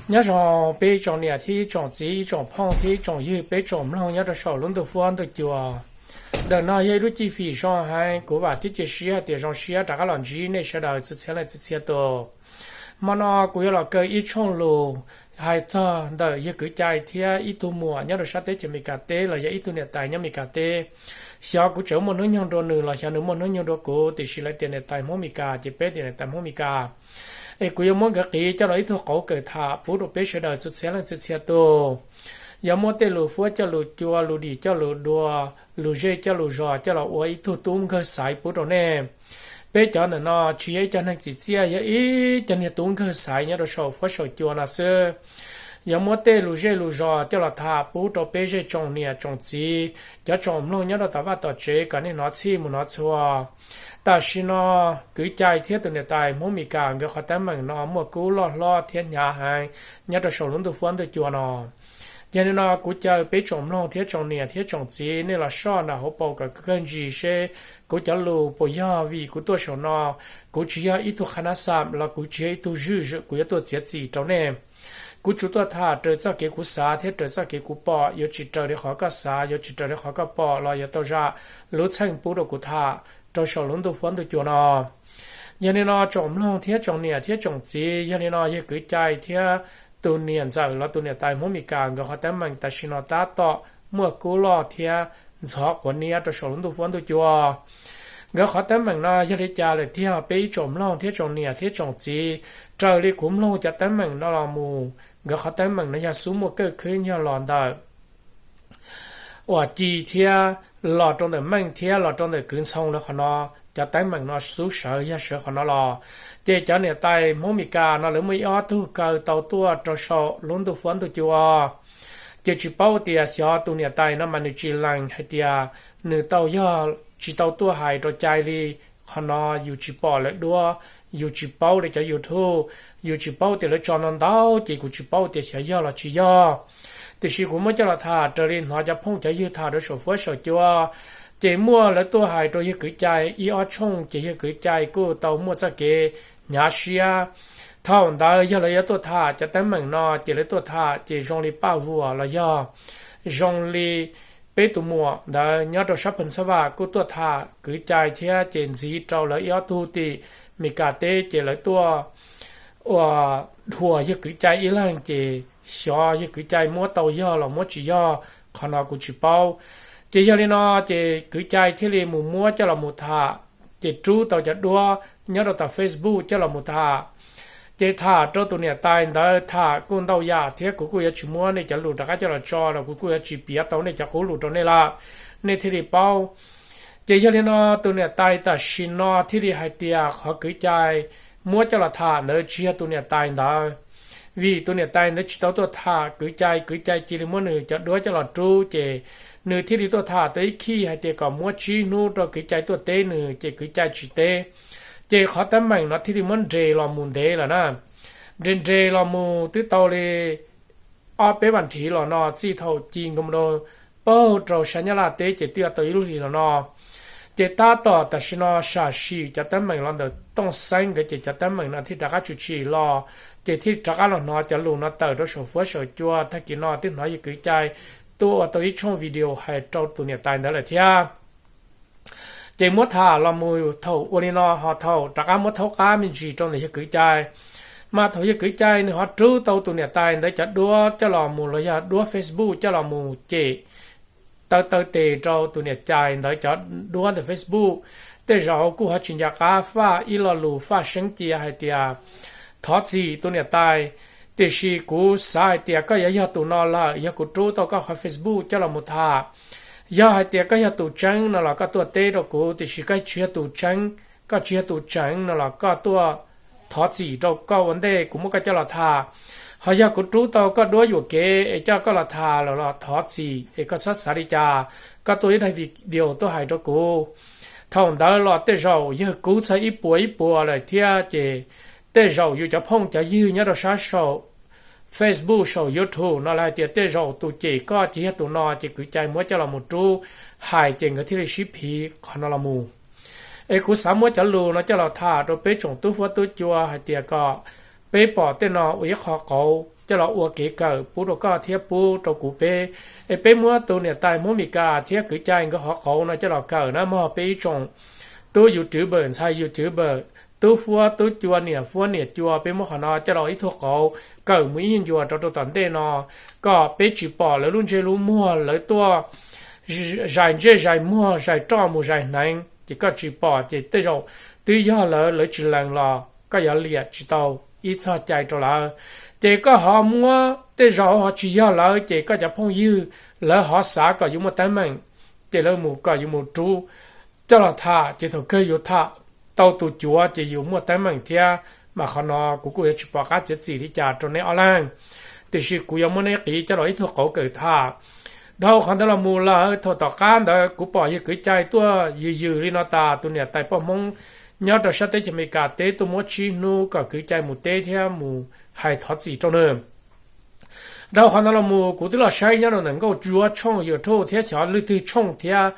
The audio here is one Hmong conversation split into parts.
Nyob zoo peb ib tsoom niam thiab ib tsoom txiv, ib tsoom phooj thiab ib tsoom ywg, peb tsoom mloog nyob rau saum lub ntuj huab ntuj cua. Ntawm no yog ib lub cib fim zoo heev, kuv vam thiab cia siab hais tias zoo siab rov qab los ntsib nej sawv daws txhua txhia leej txhua txhia tus. Hmo no kuv yuav los kaw ib tshooj lus hais txog ntawm yawg kwv cai thiab ib tug muam nyob rau sab teb chaws Amelikas teb los yog ib tug niam tais nyob Amelikas teb. Xyov kuv tseem muaj hnub nyoog dua nws los xyov nws muaj hnub nyoog dua kuv, tiam sis lawv tias niam tais Hmoob Amelikas ces peb tias niam tais Hmoob Amelikas. Es kuv yuav muab nkawd qiv coj los ib tug qauv kawm tham pub rau peb sawv daws txhua txhia leej txhua txhia tus. Yuav muab tej lus huab coj lus cua, lus dim coj lus dua, lus zej coj lus zos coj los ua ib tug tub nkawg xaiv pub rau nej. Peb cov ntawm no tsis yog ib co neeg tsim txiaj, yog ib co niag tub nkawg xaiv nyob rau saum huab saum cua no xwb. Yuav muab tej lus zej lus zos coj los tham pub rau peb zej tsoom niam tsoom txiv, cov tsoom mloog nyob rau tom vaj tom tsev kom nej hnov txhij mus hnov txhua. Tam sim no kwv cai thiab tus niam tais Hmoob Amelikas nkawd qhov teeb meem no muaj kub loj hlob thiab hnyav heev nyob rau saum lub ntuj huab ntuj cua no. Yog li no kuv caw peb tsoom mloog thiab tsoom niam thiab tsoom txiv nej los soj nram hauv paus kom kawg ntsis seb kuv cov lus puas yog, vim kuv tuaj saum no, kuv tsis yog ib tug qhab nab xam los kuv tsis yog ib tug zwj zwm kuv yuav tuaj txiav txim rau nej. Kuv tsuas tuaj tham raws txoj kev kuv xav thiab raws txoj kev kuv pom, yuav tsis raws li qhov koj xav, yuav tsis raws li qhov koj pom los yuav tau zam lub txheej pub rau kuv tham rau saum lub ntuj huab ntuj cua no. Yog li no tsoom mloog thiab tsoom niam thiab tsoom txiv, yog li no yawg kwv cai thiab tus niam ntxawm los tus niam tais Hmoob Amelikas nkawd qhov teeb meem tam sim no tab tom muaj kub loj thiab ntxhov quav niab rau saum lub ntuj huab ntuj cua. Nkawd qhov teeb meem no yog li cas lawm tiag peb ib tsoom mloog thiab tsoom niam thiab tsoom txiv? Raws li kuv mloog cov teeb meem no los mus, nkawd qhov teeb meem no yog xub muaj kawj khwb yog los ntawm uas Ci thiab los rau ntawm Meej thiab los rau ntawm Kwv Ntxhoo lawv qhov no, cov teeb meem no xub sawv yog sawv qhov no los. Ces cov niam tais Hmoob Amelikas no lawv muaj ib ob tug kaw tau tuaj rau saum lub ntuj huab ntuj cua. Ces tsis paub tias xyov tus niam tais no mas nws tsis lees hais tias nws tau yog tsis tau tuaj hais rau cai li. Qhov no yus tsis pom lawv duab, yus tsis paub li cov YouTube, yus tsis paub tias lawv tso no ntau ces kuv tsis paub tias xyov yog los tsis yog. Tiam sis kuv muab coj los tham raws li hnov cov phooj cov ywg tham rau saum huab saum cua, ces muaj lawv tuaj hais rau yawg kwv cai ib ob tshooj ces yawg kwv cai kuj tau muaj txoj kev hnyav siab. Thaum ntawd yog lawv yuav tuaj tham cov teeb meem no ces lawv tuaj tham ces zoo li Paj Vuam los yog zoo li peb tus muam ntawd nyob rau sab Pheej Xab Vaj kuj tuaj tham kwv cai thiab ces ntxiv rau lawv ib ob tug tim Meskas teb ces lawv tuaj ua dhuas yawg kwv cai ib leeg ces xyov yawg kwv cai muab tau yog los muab tsis yog, qhov no kuv tsis paub. Ces yog li no ces kwv cai thiaj li mus muab coj los mus tham, ces rub tau cov duab nyob rau tom Facebook coj los mus tham. Ces tham rau tus niam tais ntawd tham kuj ntau yam thiab kuv kuj yuav tsis muab nej cov lus rov qab coj los tso los kuv kuj yuav tsis piav tau nej cov qub lus rau nej lawm, nej thiaj li paub. Ces yog li no tus niam tais tam sim no thiaj li hais tias qhov kwv cai muab coj los tham ntawd tsis yog tus niam tais ntawd, vim tus niam tais ntawd tsis tau tuaj tham kwv cai, kwv cai cia li muab nws cov duab coj los rub ces nws thiaj li tuaj tham tau ib khij hais tias kom muab tsib hnub rau kwv cai tuaj teb nws ces kwv cai tsis teb. Ces qhov teeb meem no thiaj li muab nres los mus ntev lawm na. Nres nres los mus twb tau li ob peb vas thiv los no, txij thaum ci nkawd mus rau paug rau sab Nyab Laj teb ces twb yuav tau ib lub hlis los no. Ces tab tom tam sim no sam sim cov teeb meem los ntawm Tooj Xeeb nkawd ces cov teeb meem no thiaj rov qab tshwm sim los, ces thiaj rov qab los hnov cov lus no tawm rau saum huab saum cua. Tag kis no twb hnov yawg kwv cai tuaj ua tau ib tshooj video hais rau tus niam tais ntawd lawm thiab. Ces muab tham los mus thaum ua li no ho thaum rov qab muab thaub qab me ntsis rau ntawm yawg kwv cai, mas thaum yawg kwv cai nws ho rub tau tus niam tais ntawd cov duab coj los mus los yog duab Facebook coj los mus cem taw taw tes rau tus niam tais ntawd cov duab ntawm Facebook. Tej zaum kuj ho tsis nco qab faj ib lo lus faj seeb cia hais tias thov txim tus niam tais, tiam sis kuv xav hais tias koj yuav yog tus no lawm, yog kuv rub tau koj qhov Facebook coj los mus tham, yog hais tias koj yog tus tseeb no los koj tuaj teb rau kuv, tiam sis koj tsis yog tus tseeb, koj tsis yog tus tseeb no los koj tuaj thov txim rau koj ua ntej kuv muab koj coj los tham. Ho yog kuv rub tau koj duab yuam kev es coj koj los tham lawm los thov txim es koj txhob xav li cas, koj tuaj ib daim video tuaj hais rau kuv. Thaum ntawd los tej zaum yawg kub txog ib puas ib puas lawm thiab ces tej zaum yus cov phooj cov ywg nyob rau sab saum Facebook saum YouTube no lawv hais tias tej zaum tus cem koj ces yog tus no ces kwv cai muab coj los mus rub hais ces nkawd thiaj li sib phiv qhov no los mus. Es kuv xav muab cov lus no coj los tham rau peb tsoom tub huab tub cua hais tias kom peb pom tej no ua ib qho qauv coj los ua kev kawm pub rau koj thiab pub rau kuv peb. Es peb muab tus niam tais Hmoob Mes Kas thiab kwv cai nkawd qhov qauv no coj los kawm na mog peb ib tsoom tub YouTuber, ntxhais YouTuber, tub huab tub cua, niam huab niam cua, peb muab qhov no coj los ib tug qauv kawm mus ib nyuag ncua rau rau tom ntej no, kom peb tsis pom lawv lub ntsej lub muag, lawv tuaj zais ntsej zais muag, zais roj mus zais hneev, ces koj tsis pom ces tej zaum twb yog lawv, lawv tsis lees los koj yuav liam tsis tau ib txoj cai rau lawv. Ces koj ho muab tej zaum ho tsis yog lawv, ces koj cov phooj ywg lawv ho xav kom yus muaj teeb meem, ces lawv mus kom yus mus rub coj los tham, ces thaum kawg yus tham tau tus cuav ces yus muaj teeb meem thiab. Mas qhov no kuv kuj yuav tsis pom qab txiav txim li cas rau neb ob leeg, tiam sis kuv yuav muab neb qiv coj los ib tug qauv kawm tham. Dhau qhov ntawd los mus lawm, thaum tom qab ntawd kuv pom yawg kwv cai tuaj yws yws li no tas, tus niam tais poj Hmoob nyob rau sab teb chaws Amelikas teb tuaj muab tsib hnub kom kwv cai mus teb thiab mus hais thov txim rau nws. Dhau qhov ntawd los mus kuv twb los saib nyob rau ntawm Nkauj Ntsuab tshooj YouTube thiab xyov leej twg tshooj thiab,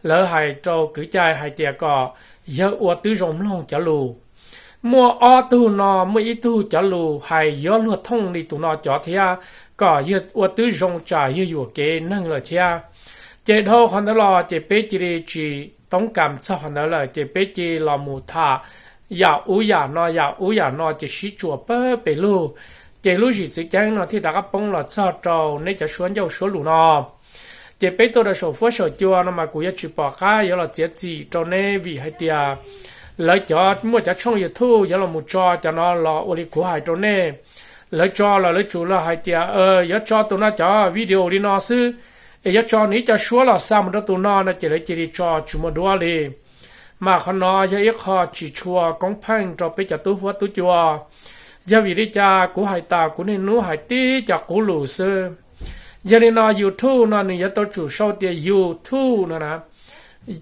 lawv hais rau kwv cai hais tias kom yawg ua tib zoo mloog cov lus. Muaj ob tug no, muaj ib tug cov lus hais yuav luag thooj li tus no cov thiab, kom yawg ua tib zoo tsam yawg yuam kev neeg lawm thiab. Ces dhau qhov ntawd los ces peb cia li tsis toob kas txog qhov ntawd lawm, ces peb cia li los mus tham yam ub yam no yam ub yam no ces sib tsuas pawg pes lug. Ces lub zim txwv ceeb no thiaj rov qab poob los txog rau neb cov suab ncauj suab lus no. Ces peb tuaj rau saum fuab saum cua no mas kuv yuav tsis pom qab yuav los txiav txim rau neb vim hais tias lawv cov muaj cov tshooj YouTube yuav los mus tso cov no los ua li kuv hais rau nej. Lawv tso los lawv tsuas los hais tias yuav tso tus no cov video li no xwb, es yuav tso nws ib co suab los xa mus rau tus no no ces lawv cia li tso tsis muaj duab li. Mas qhov no yog ib qho tsis tshua koob pheej rau peb cov tub huab tub cua, yog vim li cas kuv hais tas kuv niaj hnub hais tib cov qub lus xwb. Yog li no YouTube no nws yuav tau tsum sau tias YouTube no na,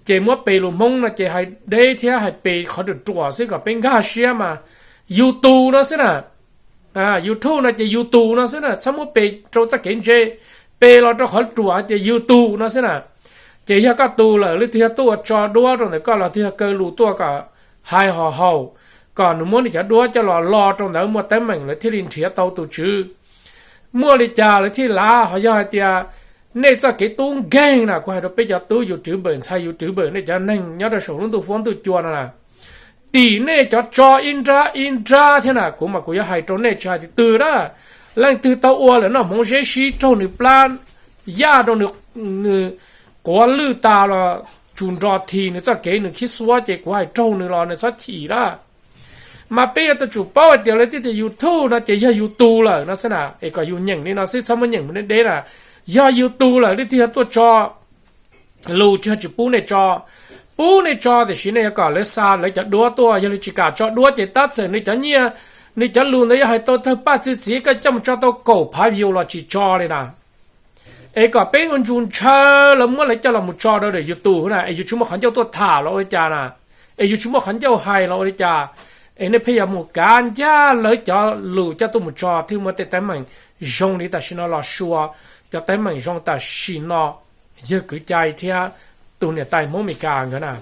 ces muab pes lus Hmoob no ces hais deb thiab hais pes qhov ruam ruam xwb kom peb nkag siab mas YouTube no xwb na. YouTube no ces YouTube no xwb na, txhob muab pes rau txoj kev ntse, pes los rau qhov ruam hais tias YouTube no xwb na. Ces yog koj tu lawm leej twg yog tuaj ua tso duab rau ntawm koj los twg yog kaw lus tuaj kom hais hos haum, kom nws muab nws cov duab coj los lo rau ntawd muaj teeb meem lawv thiaj li nrhiav tau tus tswv. Muaj li cas lawv thiaj lav, ho yog hais tias nej txoj kev tub nkeeg na, kuv hais rau peb cov tub YouTuber ntxhais YouTuber, nej cov neeg nyob rau saum lub ntuj huab ntuj cua no na, tim nej cov tso ib nrab ib nrab thiab na, kuv mas kuv yuav hais rau nej tsis hais tus twg na. Leej twg tau ua lawm noj hmoov zeb sib raug nws plab yaj rau nws, nws quav lwj tas los tsum nro this nws txoj kev nws khib xuab ces kuv hais raug nws los nws txhob chim lawm. Mas peb yuav tau tsum paub hais tias lawv thiaj tias YouTube no ces yog yus tus lawm no xwb na, es kom yus nyeem li no xwb txhob muab nyeem mus deb deb na. Yog yus tus lawm leej twg yog tuaj tso lus tsis yog tsis pub nej tso, pub nej tso tiam sis nej yuav kom lawv xa lawv cov duab tuaj, yog lawv tsis kam tso duab ces tab txawm nws cov nyiaj, nws cov lus ntawd yuav hais tau tawg paj txi txiv koj coj mus tso tau kaum phav view los tsis tso li na. Es kom peb ua ntsug ntshaw lawv muab lawv coj los mus tso rau ntawm YouTube na, es yus tsis muaj qhov ncauj tuaj tham los ua li cas na, es yus tsis muaj qhov ncauj hais los ua li cas, es nej pheej yuav mus kav ncaj lawv cov lus coj tuaj mus tso thiaj muaj tej teeb meem zoo li tam sim no los sua cov teeb meem zoo tam sim no yawg kwv cai thiab tus niam tais Hmoob Amelikas nkawd na.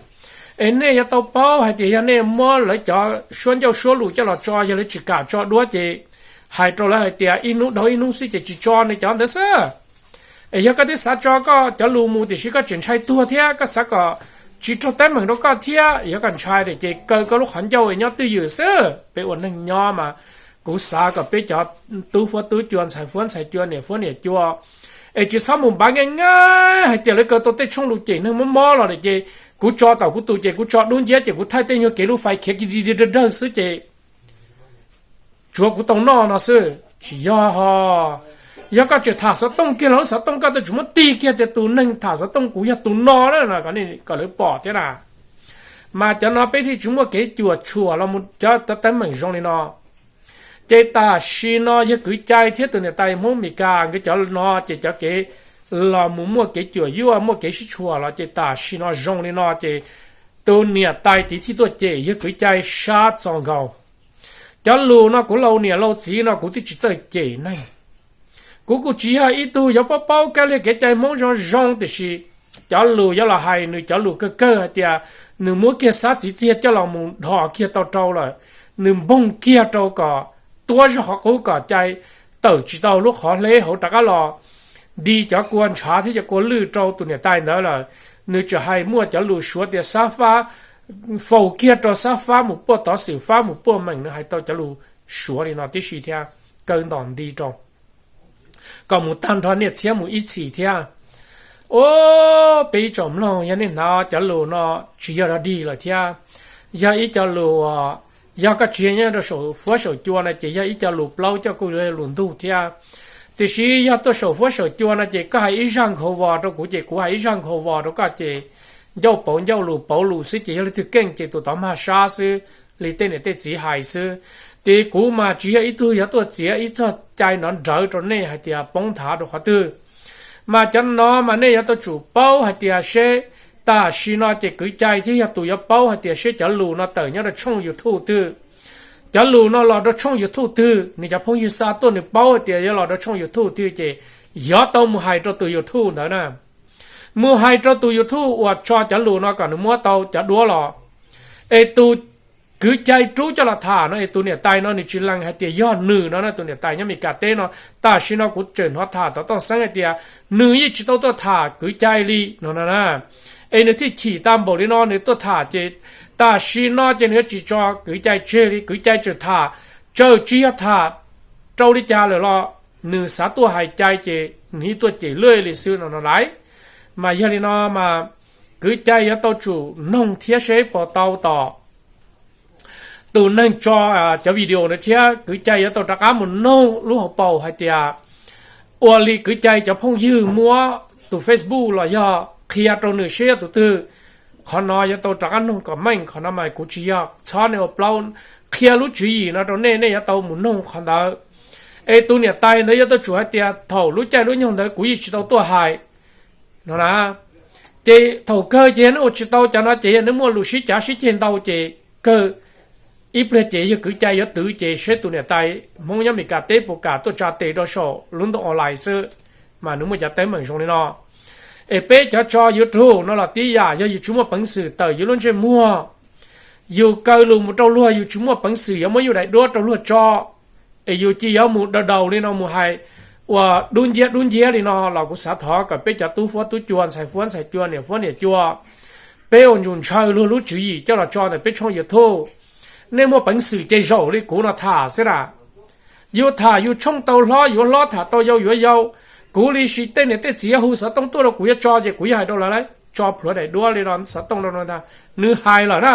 Es nej yuav tau paub hais tias yog nej muab lawv cov suab ncauj suab lus coj los tso, yog lawv tsis kam tso duab ces hais rau lawv hais tias ib hnub dhau ib hnub xwb ces tsis tso nws cov ntawd xwb. Es yog koj twb xav tso koj cov lus mus tiam sis koj tseem ntshai tuag thiab koj xav kom tsis raug teeb meem rau koj thiab, yog koj ntshai ces kaw koj lub qhov ncauj es nyob twj ywm xwb. Peb ua neeg nyob mas kuv xav kom peb cov tub huab tub cua, ntxhais huab ntxhais cua, niam huab niam cua, es tsis txhob mus npav nqaij nqaij hais tias lawv kaw tau tej tshooj lus cem neeg mob mob los ces kuv tso tom kuv tus ces kuv tso dub nciab ces kuv thaij tej nyuag kev lub fais khiav kiv dawg dawg xwb ces tsuav kuv tau noj no xwb. Tsis yog ho. Yog koj tseem tham xov tooj kiag los lub xov tooj koj tau tsuas muab tig kiag tias tus neeg tham xov tooj kuv yog tus no na, kom lawv pom thiab na. Mas cov no peb thiaj tsis muaj kev cuam tshuam los mus cov teeb meem zoo li no. Ces tam sim no yawg kwv cai thiab tus niam tais Hmoob Amelikas nkawd cov no ces cov kev los mus muaj kev cuam yuaj muaj kev sib tshuam los ces tam sim no zoo li no ces tus niam tais tiv thij tuaj cem yawg kwv cai sab txaus nkaus. Cov lus no kuv laus niam laus txiv no kuv twb tsis txawj cem neeg. Kuv kuj tsis yog ib tug yuav paub paub kab liag kev cai Hmoob zoo zoo tiam sis cov lus yuav los hais nws cov lus kawg kawg hais tias nws muab kiag xab txiv txiag coj los mus dhos kiag tau rau lawm, nws npoog kiag rau kom tuab zog qhov qub kom cai tawm tsis tau lub qhov hleb hauv rov qab los nti cov kua ntshav thiab cov kua lwj rau tus niam tais ntawd lawm. Nws tseem hais muaj cov lus suav tias xab fab, faus kiag rau xab fab mus puaj tov xwm fab mus puaj meem, nws hais tau cov lus suav li no tib si thiab, kaw ntom nti rau kom mus tag nrho niaj txhiab mus ib txhis thiab. Os, peb ib tsoom mloog, yog nej hnov cov lus no tsis yog dog dig lawm thiab, yog ib co lus, yog koj tsis yog nyob rau saum fuab saum cua no ces yog ib co lus plaub coj kuj yog lus ntug thiab. Tiam sis yog tuaj saum fuab saum cua no ces koj hais ib zaj nkhaus vos rau kuv ces kuv hais ib zaj nkhaus vos rau koj ces ncauj pauv ncauj lus pauv lus xwb ces yog leej twg keej ces tus tod mag sab xwb, li tej niam tej txiv hais xwb. Ces kuv mas tsis yog ib tug yuav tuaj txiav ib txoj cai nrov nrawv rau nej hais tias poob nthav rau qhov twg. Mas cov no mas nej yuav tau tsum paub hais tias seb tam sim no ces kwv cai thiab yog tus yuav paub hais tias seb cov lus no tawm nyob rau tshooj YouTube twg, cov lus no los rau tshooj YouTube twg, nws cov phooj ywg xa tuaj nws paub hais tias yuav los rau tshooj YouTube twg ces yuav tau mus hais rau tus YouTube ntawd na. Mus hais rau tus YouTube uas tso cov lus no kom nws muab tau cov duab los. Es tus kwv cai rub coj los tham no es tus niam tais no nws tsis lees hais tias yog nws no na, tus niam tais nyob Meskas teb no. Tam sim no kuv tseem hnov tham tom tooj xeeb hais tias nws yeej tsis tau tuaj tham kwv cai li no no na. Es nws thiaj chim tag npaum li no nws tuaj tham ces tam sim no ces nws yuav tsis tso kwv cai tseg li, kwv cai tseem tham, txawm tsis yog tham rau li cas lawm los nws xav tuaj hais cai ces nws yeej tuaj cem luj li xwb no no lauj. Mas yog li no mas kwv cai yuav tau tsum noog thiab seb puas tau tom tus neeg tso cov video ntawd thiab kwv cai yuav tau rov qab mus noog lub hauv paus hais tias ua li kwv cai cov phooj ywg muab tus Facebook los yog qhia rau nws seb yog tus twg. Qhov no yuav tau rov qab noog kom meej, qhov no mas kuv tsis yog txhob nej ua plaub, qhia lub tswv yim no rau nej, nej yuav tau mus noog qhov ntawd. Es tus niam tais ntawd yuav tau tsum hais tias thaum lub caij lub nyoog ntawd kuv yeej tsis tau tuaj hais no na. Ces thaum kawg ces yog neb ua tsis tau cov no ces yog neb muaj lus sib cav sib ceg ntau ces kawg ib pliag ces yog kwv cai yuav twv ces seb tus niam tais Hmoob nyob Meskas teb puas kam tuaj tsa tes rau saum lub ntooj online xwb, mas nws muaj cov teeb meem zoo li no. Es peb cov tso YouTube no los tib yam, yog yus tsis muaj peev xwm tawm yus lub ntsej muag, yus kaw lus mus rau luag yus tsis muaj peev xwm yuav muab yus daim duab rau luag tso, es yus cia yuav mus daus daus li no mus hais ua dub nciab dub nciab li no los kuv xav thov kom peb cov tub fuab tub cua, ntxhais fuab ntxhais cua, niam fuab niam cua, peb ua ntsum ntshaw luag lub tswv yim coj los tso ntawm peb tshooj YouTube. Nej muaj peev xwm ces zaum li kuv no tham xwb na. Yus tham yus tshooj tau hlob yuav hlob, tham tau yau yuav yau. Kuv li sis tej niam tej txiv hu xov tooj tuaj rau kuv yuav tso ces kuv yuav hais rau lawv, tso plhuav daim duab li no xov tooj rau no ntag. Nws hais lawm na,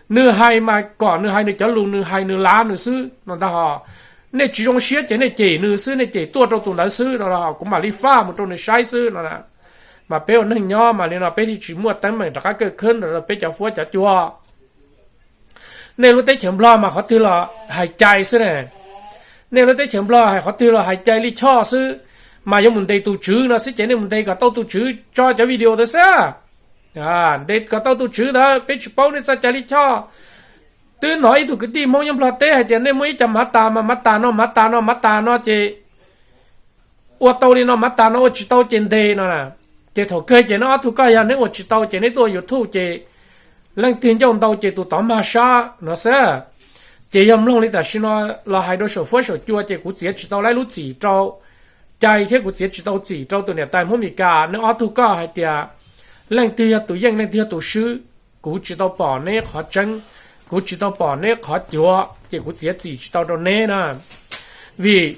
nws hais mas kom nws hais nws cov lus, nws hais nws lav nws xwb no ntag hos. Nej tsis zoo siab ces nej cem nws xwb, nej cem tuaj rau tus ntawd xwb no, kuv mam li faj mus rau nws saib xwb no. Mas peb ua neeg nyob mas li no peb thiaj tsis muaj teeb meem rov qab kawj khwb rau peb cov fuab cov cua. Nej lub teb chaws Nplog mas qhov twg los hais cai xwb ne. Nej lub teb chaws Nplog hais qhov twg los hais cai li choj xwb. Mas yuav mus ntes tus tswv no xwb ces nej mus ntes kom tau tus tswv tso cov video ntawd xwb. Ntes kom tau tus tswv ntawd, peb tsis paub nej txoj cai li choj. Twb hnov ib tug kwv tij Hmoob nyob Nplog teb hais tias nej muaj ib co mav tas mas mav tas no mav tas no mav tas no ces ua tau li no mav tas no, ua tsis tau ces ntes no na. Ces thaum kawg ces neb ob tug koj yog neb ua tsis tau ces neb tuaj YouTube ces leej twg ncauj ntau ces tus tod mag sab no xwb. Ces yog mloog li tam sim no los hais rau saum fuab saum cua ces kuv txiav tsis tau lub txim rau cai thiab kuv txiav tsis tau txim rau tus niam tais Hmoob Meskas. Neb ob tug koj hais tias leej twg yog tus yeej leej twg yog tus swb, kuv tsis tau pom neb qhov tseeb, kuv tsis tau pom neb qhov cuav ces kuv txiav txim tsis tau rau neb na. Vim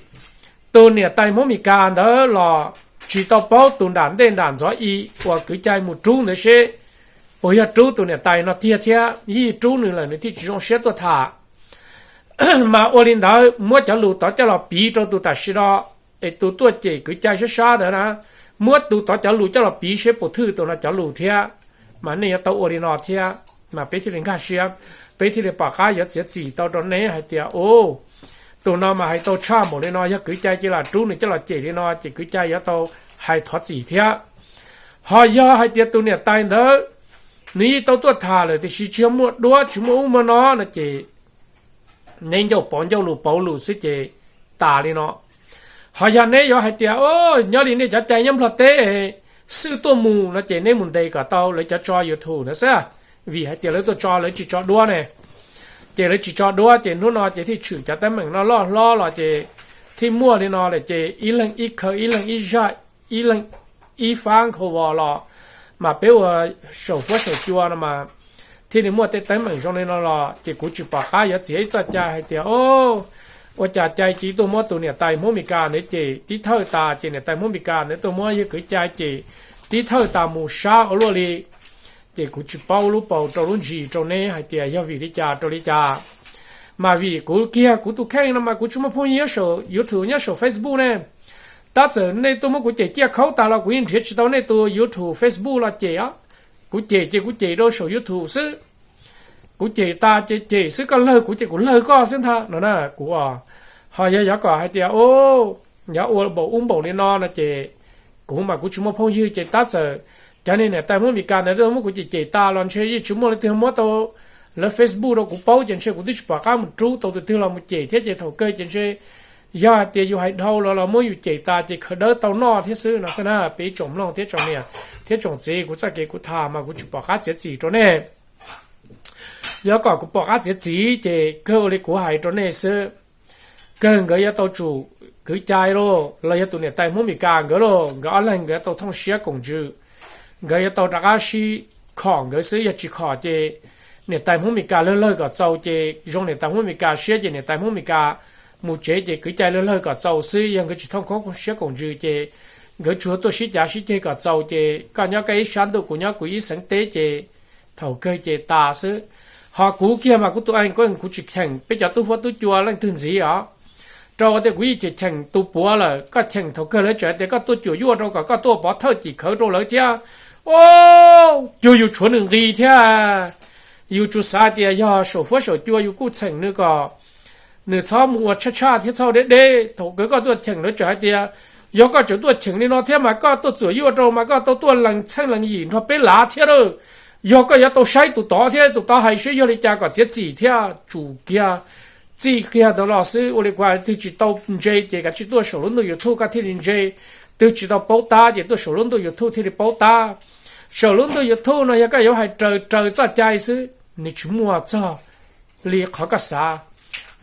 tus niam tais Hmoob Meskas ntawd los tsis tau paub tus nram ntej nram ntxov i uas kwv cai mus rub ntawd seb puas yog rub tus niam tais no tiag thiab, yeej rub nws lawm nws thiaj tsis zoo siab tuaj tham. Mas ua li ntawd muab cov lus tod coj los piv rau tus tam sim no es tus tuaj cem kwv cai sab sab ntawd na, muab tus tod cov lus coj los piv seb puas thwj tus no cov lus thiab. Mas nej yuav tau ua li no thiab, mas peb thiaj li nkag siab, peb thiaj li pom qab yuav txiav txim tau rau neb hais tias, u, tus no mas hais tau tshaj npaum li no, yog kwv cai cia li rub nws coj los cem li no ces kwv cai yuav tau hais thov txim thiab. Ho yog hais tias tus niam tais ntawd nws yeej tau tuaj tham lawm tiam sis tsis yog muaj duab tsis muaj ub muaj no no ces neb ncauj pauv ncauj lus pauv lus xwb ces tas li no. Ho yog neb yuav hais tias, o, nyob li nej cov cai nyob Nplog teb xwb tuaj mus no ces neb mus ntes kom tau lawv cov tso YouTube ntawd xwb, vim hais tias lawv tuaj tso lawv tsis tso duab ne. Ces lawv tsis tso duab ces hnub no ces thiaj tshwm cov teeb meem no loj hlob los ces thiaj muaj li no lawm ces ib leeg ib khaw ib leeg ib zaj ib leeg ib fab nkhaus vos los mas peb ua saum fuab saum cua no mas thiaj li muaj tej teeb meem zoo li no los ces kuv tsis pom qab yuav txiav ib txoj cai hais tias o ua cas cai cia tuaj muab tus niam tais Hmoob Mes Kas ntawd cem tib thawj tas ces niam tais Hmoob Mes Kas ntawd tuaj muab yawg kwv cai cem tib thawj tas mus sab ua luaj li. Ces kuv tsis paub lub paus rau lub ntsis rau neb hais tias yog vim li cas rau li cas. Mas vim kuv kiag kuv tus kheej no mas kuv tsis muaj phooj ywg nyob saum YouTube nyob saum Facebook ne. Tab txawm nej tuaj muab kuv cem ciaj khaub tas los kuv yeej nrhiav tsis tau nej tus YouTube Facebook los cem os. Kuv cem ces kuv cem rau saum YouTube xwb. Kuv cem tas ces cem xwb, koj lawg kuv ces kuv lawg koj xwb ntag no na kuv os. Ho yog yuav kom hais tias o yuav ua npaum ub npaum li no no ces kuv mas kuv tsis muaj phooj ywg ces tab txawm cov niag niam tais Hmoob Mes Kas ntawd muab kuv cem cem tas los ntshe yeej tsis muaj leej twg muab tau lawv Facebook rau kuv paub ces ntshe kuv twb tsis pom qab mus rub tau tus twg los mus cem thiab ces thaum kawg ces ntshe yog hais tias yus hais dhau los los muab yus cem tas ces khaws dawb tau noj thiab xwb no xwb na. Peb ib tsoom mloog thiab tsoom niam thiab tsoom txiv, kuv txoj kev kuv tham mas kuv tsis pom qab txiav txim rau nej. Yog kom kuv pom qab txiav txim ces kawg ua li kuv hais rau nej xwb. Kawg nkawd yuav tau tsum kwv cai lauj, los yog tus niam tais Hmoob Mes Kas nkawd lauj, nkawd ob leeg nkawd yuav tau thooj siab koom ntsws. Nkawd yuav tau rov qab sib khom nkawd xwb, yog tsis khom ces niam tais Hmoob Mes Kas lawg lawg kom txaus ces zoo niam tais Hmoob Mes Kas siab ces niam tais Hmoob Mes Kas mus tsev ces kwv cai lawg lawg kom txaus xwb. Yog nkawd tsis thooj khoob siab koom ntsws ces nkawd tsuas tuaj sib cav sib ceg kom txaus ces koj nyob koj ib sab ntuj kuv nyob kuv ib xeev teb ces thaum kawg ces tas xwb. Ho kuv kiag mas kuv tus ees kuv tsis cheem peb cov tub huab tub cua leej twg ntxiv os. Rau qhov tias kuv yeej cheem cheem tus puav lawm, koj cheem thaum kawg lawv tseem hais tias koj tuaj cuam yuaj rau kom koj tuaj pov thawj tim khawv rau lawv thiab. O, cuag yus tshuav nws nqi thiab. Yus tsuas xav tias yog saum huab saum cua yus kuj cheem nws kom nws txhob mus ua tshaj tshaj thiab txhob deb deb. Thaum kawg koj tuaj cheem lawv tseem hais tias yog koj tseem tuaj cheem li no thiab mas koj tuaj cuam yuaj rau mas koj tau tuaj lees txheej lees yim nrog peb lav thiab lawm. Yog koj yuav tau saib tus tod thiab tus tod hais seb yog li cas kom txiav txim thiab. Tsum kiag, txij kiag ntawd los xwb. Ua li kuv hais, twg tsis tau ntse ces kav tsij tuaj saum lub ntuj YouTube koj thiaj li ntse. Twg tsis tau paub tab ces tuaj saum lub ntuj YouTube thiaj li paub tab. Saum lub ntuj YouTube no yog koj yuav hais raws raws txoj cai xwb, nws tsis muaj txog li qhov koj xav,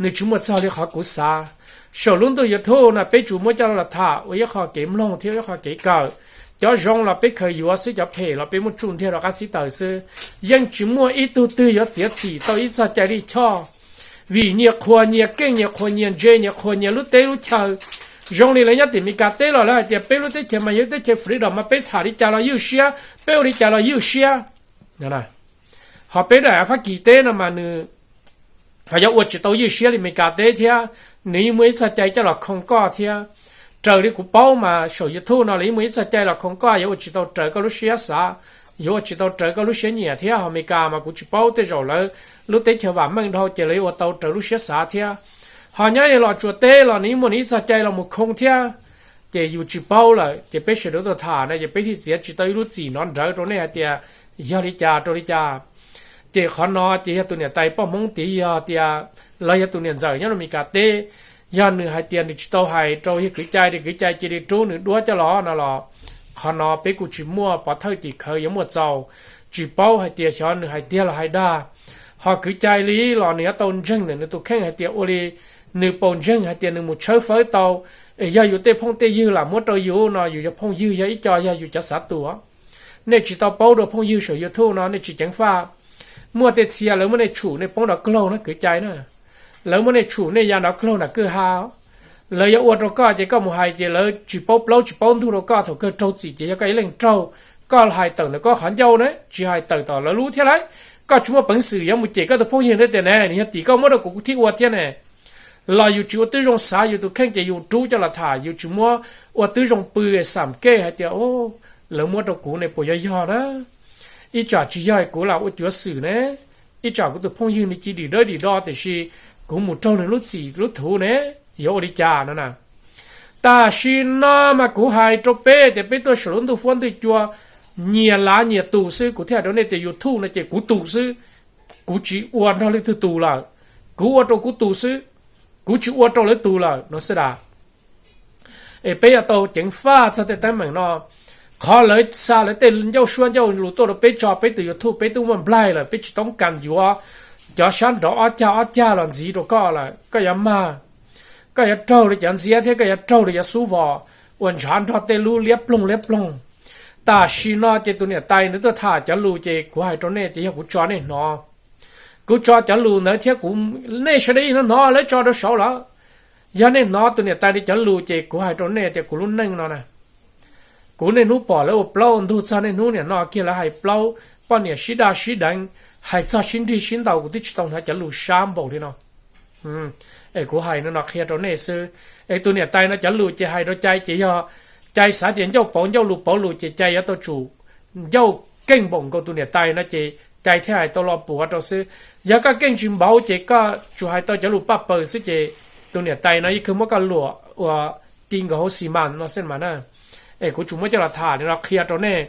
nws tsis muaj txog li qhov kuv xav. Saum lub ntuj YouTube no peb tsuas muab coj los tham ua ib qho kev mloog thiab ib qho kev kawm. Cov zoo los peb khaws yuav xwb, cov phem los peb muab tsuj ntiag rov qab xib taws xwb. Yeej tsis muaj ib tug twg yuav txiav txim tau ib txoj cai lij choj, vim nyias qhuas nyias keej, nyias qhuas nyias ntse, nyias qhuas nyias lub teb lub chaw. Zoo li lawv nyob tim Meskas teb los lawv hais tias peb lub teb chaws mas yog teb chaws freedom mas peb tham li cas los ywj siab, peb ua li cas los ywj siab. Ho peb daim Fab Kis teb no mas nws ho yuav ua tsis tau ywj siab li Meskas teb thiab, nws yeej muaj ib txoj cai coj los khoo koj thiab. Raws li kuv paub mas saum YouTube no los yeej muaj ib txoj cai los khoo koj, yuav ua tsis tau raws koj lub siab xav, yuav ua tsis tau raws koj lub siab nyiam thiab. Ho Meskas mas kuv tsis paub, tej zaum lawv lub teb chaws vam meej dhau ces lawv yuav ua tau raws lub siab xav thiab. Ho nyob los tsuas teb los nws yeej muaj nws ib txoj cai los mus khoo thiab. Ces yus tsis paub lawm ces peb sawv daws tuaj tham na ces peb thiaj txiav tsis tau ib lub txim nrov nrawv rau nej hais tias yog li cas rau li cas. Ces qhov no ces yog tus niam tais poj Hmoob tid, yog tias los yog tus niam ntxawm nyob rau Meskas teb, yog nws hais tias nws tsis tau hais rau yawg kwv cai, kwv cai cia li rub nws duab coj los no los, qhov no peb kuj tsis muaj pov thawj tim khawv yuav muaj txaus. Tsis paub hais tias xyov nws hais tiag los hais dag. Ho kwv cai li los nws yuav tau ntseeg ntawm nws tus kheej hais tias ua li nws paus ntseeg hais tias nws mus tshawb fawb tau, es yog yus tej phooj tej ywg lam muab rau yus no, yus yog phooj ywg, yog ib co yog yus cov xav tua. Nej tsis tau paub dua phooj ywg saum YouTube no nej tsis ceev faj. Muaj tej txhia lawv muab nej tshum nej poob nrov koog na kwv cai na. Lawv muab nej tshum nej ya nrov koog nram kwj ha. Lawv yuav ua rau koj ces koj mus hais ces lawv tsis paub plaub tsis paub ntug rau koj, thaum kawg raug txim ces yog koj ib leeg raug. Koj hais tawm ntawm koj qhov ncauj na, tsis hais tawm tom lawv lub thiab lauj. Koj tsis muaj peev xwm yuav mus cem koj tus phooj ywg ntawd tias ne, nws yog tim koj muab rau kuv kuv thiaj ua thiab ne. Los yus tsis ua tib zoo xav yus tus kheej ces yus rub coj los tham, yus tsis muab ua tib zoo pw xam kej hais tias lawv muab rau kuv ne puas yuav yog na. Ib tsam tsis yog kuv lam ua cuav xwm ne, ib tsam kuv tus phooj ywg nws cia dim dawb dim do tiam sis kuv mus raug nws lub txim lub thuv ne, yuav ua li cas no na. Tam sim no mas kuv hais rau peb tias peb tuaj saum lub ntuj huab ntuj cua, nyias lav nyias tus xwb. Kuv thiaj hais rau nej tias YouTube no ces kuv tus xwb, kuv tsis ua nrog leej twg tus lawm, kuv ua rau kuv tus xwb, kuv tsis ua rau lawv tus lawm no xwb das. Es peb yuav tau ceev faj txog tej teeb meem no. Qhov lawv xa lawv tej ncauj suab ncauj lus tuaj rau peb tso peb tus YouTube peb twb muaj nplaig lawm, peb tsis toob kas yuav cov sab nraud ob cag ob cag los ntxiv rau koj lawm, koj yuav mag, koj yuav raug li cov ntxiab thiab koj yuav raug li cov xub vos uas ntshav nrog tej lub liab ploog liab ploog. Tam sim no ces tus niam tais nws tuaj tham cov lus ces kuv hais rau nej ces yog kuv tso nej hnov. Kuv tso cov lus ntawd thiab kuv, nej sawv daws yeej hnov lawv tso rau saud lawm. Yog nej hnov tus niam tais li cov lus ces kuv hais rau nej tias kuv lub neej no na, kuv niaj hnub pom lawv ua plaub ua ntug txog niaj hnub nim no kiag lawv hais plaub, poj niam sib daj sib deev, hais txog sib nrig sib ntaus, kuv twb tsis tau hnov cov lus sab npaum li no. Es kuv hais no qhia rau nej xwb. Es tus niam tais no cov lus ces hais rau Cai ces yog Cai xav tias ncauj pauv ncauj lus pauv lus ces Cai yuav tau tsum ncauj keej npaum nkaus tus niam tais no ces Cai thiaj hais tau lo puav rau xwb. Yog koj keej tsis npaum ces koj tsuas hais tau cov lus paj paws xwb ces tus niam tais no yeej kawg muab koj luam ua ti nkaus hauv xi mas no xwb mas na. Es kuv tsuas muab coj los tham li no qhia rau nej.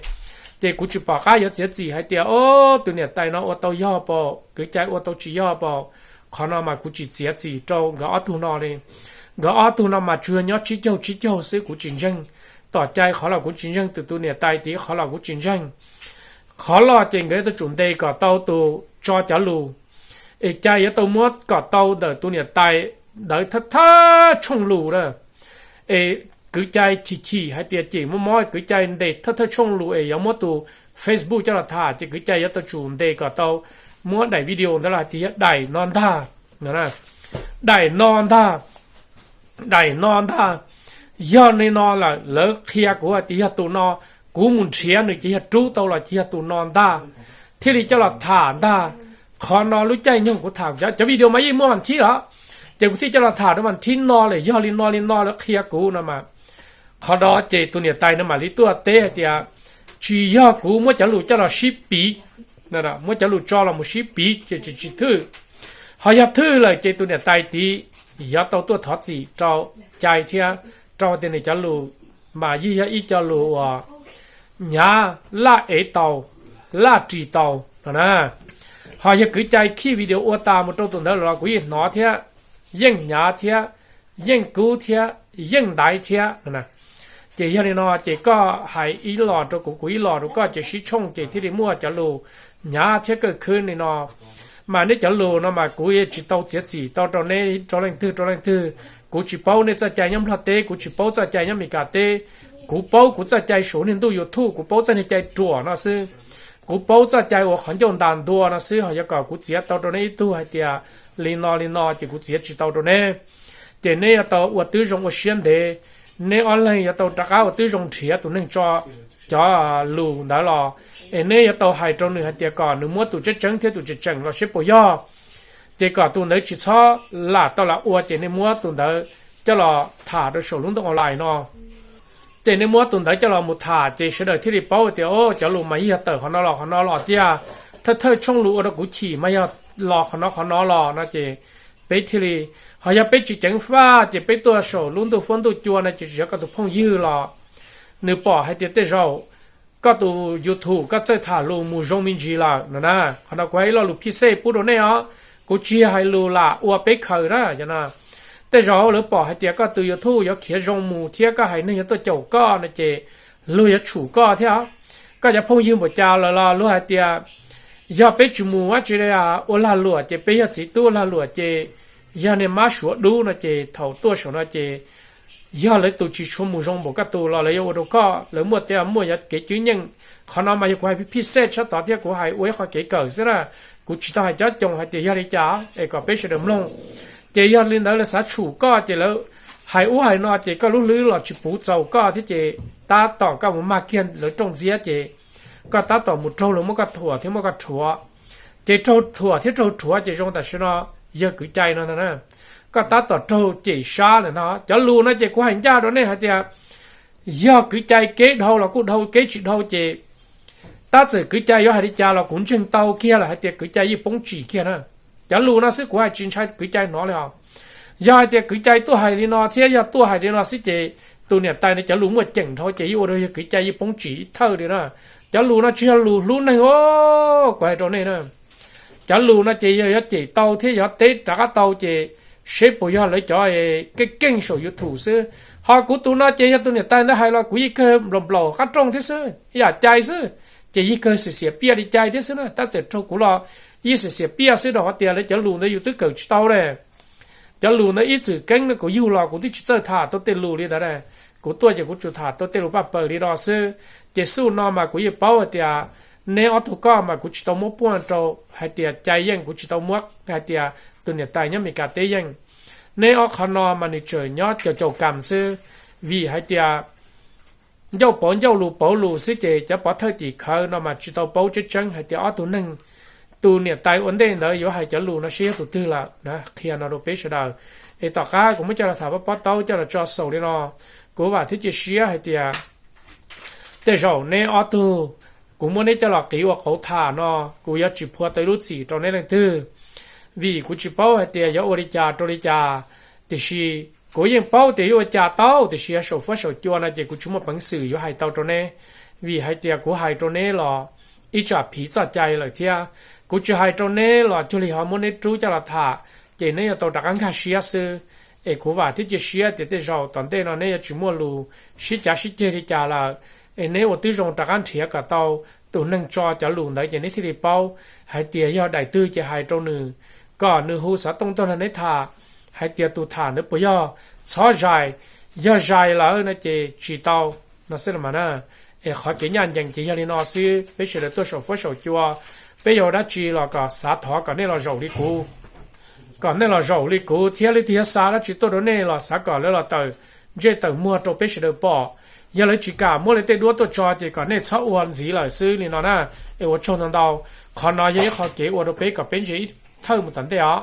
Ces kuv tsis pom qab yuav txiav txim hais tias o, tus niam tais no ua tau yog paum, kwv Cai ua tau tsis yog paum. Qhov no mas kuv tsis txiav txim rau nkawd ob tug no li. Nkawd ob tug no mas tsuas nyob tsib caug tsib caug xwb, kuv tsis ntseeg. Tom Cai qhov los kuv tsis ntseeg, tus tus niam tais tid qhov los kuv tsis ntseeg. Qhov los ces nkawd yuav tau tsum ntes kom tau tus tso cov lus, es Cai yuav tau muab kom tau ntawm tus niam tais ntawd thawj thawj tshooj lus na. Es kwv Cai chim chim hais tias cem mob mob, kwv Cai ntes thawj thawj tshooj lus es yuav muab tus Facebook coj los tham ces kwv Cai yuav tau tsum ntes kom tau, muab daim video ntawd los hais tias yog daim no ntag, daim no ntag, daim no ntag. Yog li no lawm lawv qhia kuv hais tias yog tus no, kuv mus nrhiav nws ces yog rub tau los ces yog tus no ntag, thiaj li coj los tham ntag. Qhov no lub caij nyoog kuv tham cov video mas yeej muaj vas thib los, ces kuv thiaj coj los tham rau vas thib no lawm, yog li no li no lawv qhia kuv no mas. Qhov no ces tus niam tais no mam li tuaj teb hais tias tsis yog kuv muab cov lus coj los sib piv, muab cov lus tso los mus sib piv ces tsis thwj. Ho yog thwj lawm ces tus niam tais tid yuav tau tuaj thov txim rau Cai thiab, rau tias nws cov lus mas yeej yog ib co lus uas hnyav laj ev tau, laj ris tau no na. Ho yog kwv Cai khij video ua tas mus rau tus ntawd los kuv yeej hnov thiab, yeej hnyav thiab, yeej kub thiab, yeej ntaiv thiab no. Ces yog li no ces koj hais ib los rau kuv, kuv ib los rau koj ces sib tshooj ces thiaj li muaj cov lus hnyav thiab kawg khwb li no. Mas neb cov lus no mas kuv tsis tau txiav txim tau rau neb rau leej twg rau leej twg. Kuv tsis paub nej txoj cai nyob Nplog teb, kuv tsis paub txoj cai nyob Meskas teb. Kuv paub kuv txoj cai saum niag ntuj YouTube, kuv paub txoj niag cai ruam no xwb. Kuv paub txoj cai uas qhov ncauj ntas ntua no xwb, ho yog kom kuv txiav tau rau neb ib tug hais tias li no li no ces kuv txiav tsis tau rau neb. Ces neb yuav tau ua tib zoo ua siab ntev, neb ob leeg yuav tau rov qab ua tib zoo nrhiav tus neeg tso cov lus ntawd los, es neb yuav tau hais rau nws hais tias kom nws muab tus tseeb tseeb thiab tus tseem tseem los seb puas yog. Ces kom tus ntawd tsis txhob lam tau lam ua ces nej muab tus ntawd coj los tham rau saum lub ntuj online no. Ces nej muab tus ntawd coj los mus tham ces sawv daws thiaj li paub tias o, cov lus mas yeej yog tawm qhov no los qhov no los tiag, thawj thawj tshooj lus ua rau kuv chim mas yog los qhov no qhov no los no ces peb thiaj li, ho yog peb tsis ceev faj ces peb tuaj saum lub ntuj fuab ntuj cua no ces tsis yog koj tus phooj ywg los nws pom hais tias tej zaum koj tus YouTube koj txawj tham lus mus zoo me ntsis lawm no na. Qhov no kuv hais ib lo lus phij xej pub rau nej os, kuv tsis yog hais lus lam ua peb khaws na. Tej zaum lawv pom hais tias koj tus YouTube yuav khiav zoo mus thiab koj hais neeg yuav tuaj caum koj no ces luag yuav tshum koj thiab. Koj cov phooj ywg npaum cas lawm los luag hais tias yog peb tsis mus dab tsi ua lag luam ces peb yog txiv tub lag luam ces yog niag mab suav dub no ces thaum tuaj saum no ces yog lawv tus tsis tshua mus zoo npaum koj tus los lawv yuav ua rau koj, lawv muaj tias muaj yog kev cwb nyeej. Qhov no mas yog kuv hais phij xej tshaj tod thiab kuv hais ua ib qho kev kawm xwb na. Kuv tsis tau hais cob coos hais tias yog li cas es kom peb sawv daws mloog. Ces yog li ntawd lawv xav tshum koj ces lawv hais ub hais no ces koj lub hlwb los tsis puv txaus koj thiab ces tab tom koj mus mag kiag lawv rooj ntxiab ces koj tab tom mus raug luag muab koj thuam thiab muab koj rhuav. Ces raug thuam thiab raug rhuav ces zoo tam sim no yog kwv cai no ntag na. Koj tab tom raug cem sab lawm no. Cov lus no ces kuv hais ncaj rau nej hais tias yog kwv cai kev dhau los kuj dhau, kev tsis dhau ces tab txawm kwv cai yuav hais li cas los kuv ntseeg tau kiag lawm hais tias kwv cai yeej poob tsim kiag na. Cov lus no xwb kuv hais tsis ntshai kwv cai hnov li os. Yog hais tias kwv cai tuaj hais li no thiab yog tuaj hais li no xwb ces tus niam tais no cov lus muaj ceem dhau ces yeej ua rau yog kwv cai yeej poob tsim ib thawj li na. Cov lus no tsis yog lus hlub neeg os, kuv hais rau nej na. Cov lus no ces yog yuav cem tau thiab yuav teb rov qab tau ces seb puas yog lawv cov keej keej saum YouTube xwb. Ho kuv tus no ces yog tus niam tais ntawd hais los kuv yeej kawg nplaum nplaum qab rooj thiab xwb, ib yam cai xwb, ces yeej kawg xiam xiam piaj li cai thiab xwb na. Tab txawm raug kuv los ib xiam xiam piaj xwb rau qhov tias lawv cov lus ntawd yus twb kawm tsis tau ne. Cov lus ntawd ib txwm keeb no kuv yug los kuv twb tsis txawj tham tau tej lus li ntawd. Kuv tuaj ces kuv tsuas tham tau tej lus paj paws li no xwb. Ces xub no mas kuv yeej paub hais tias neb ob tug koj mas kuv tsis tau muab puaj rau hais tias cai yeej, kuv tsis tau muab hais tias tus niam tais nyob Meskas teb yeej. Neb ob qho no mas nws tseem nyob caum caum kam xwb, vim hais tias ncauj pauv ncauj lus pauv lus xwb ces cov pov thawj tim khawv no mas tsis tau paub tseeb tseeb hais tias ob tug neeg, tus niam tais ua ntej ntawd yuav hais cov lus no seb yog tus twg lawm na. Qhia no rau peb sawv daws, es tom qab kuv muab coj los tham pob pob taub coj los tso xaus li no. Kuv vam thiab cia siab hais tias tej zaum neb ob tug, kuv muab neb coj los qiv ua qauv tham no, kuv yuav tsis phua tau ib lub txim rau neb leej twg, vim kuv tsis paub hais tias yuav ua li cas rau li cas. Tiam sis kuv yeej paub tias yuav ua cas tau, tiam sis yog saum fuab saum cua no ces kuv tsis muaj peev xwm yuav hais tau rau neb, vim hais tias kuv hais rau neb los ib tsam phiv txoj cai lawm thiab. Kuv tsis hais rau neb los cuag li ho muab neb rub coj los tham, ces neb yuav tau rov qab nkag siab xwb. Es kuv vam thiab cia siab tias tej zaum tom ntej no neb yuav tsis muaj lus sib cav sib ceg li cas lawm, es neb ua tib zoo rov qab nrhiav kom tau tus neeg tso cov lus ntawd ces neb thiaj li paub hais tias yog daim twg ces hais rau nws, kom nws hu xov tooj tuaj nrog neb tham hais tias tus tham ntawd puas yog, txhob zais, yog zais lawm no ces tsis tau no xwb los mas na. Es qhov kev ncaj ncees ces yog li no xwb, peb sawv daws tuaj saum fuab saum cua, peb yuav ua dab tsi los kom xav thov kom nej los zaum li kuv, kom nej los zaum li kuv thiab leej twg yuav xa dab tsi tuaj rau nej los xav kom lawv los tawm ntsej tawm muag rau peb sawv daws pom. Yog lawv tsis kam muab lawv tej duab tuaj tso ces kom nej txhob ua ntxiv lawm xwb li no na. Es ua tsaug ntau ntau, qhov no yog ib qho kev ua rau peb kom peb ntsia ib thawj mus tom ntej os.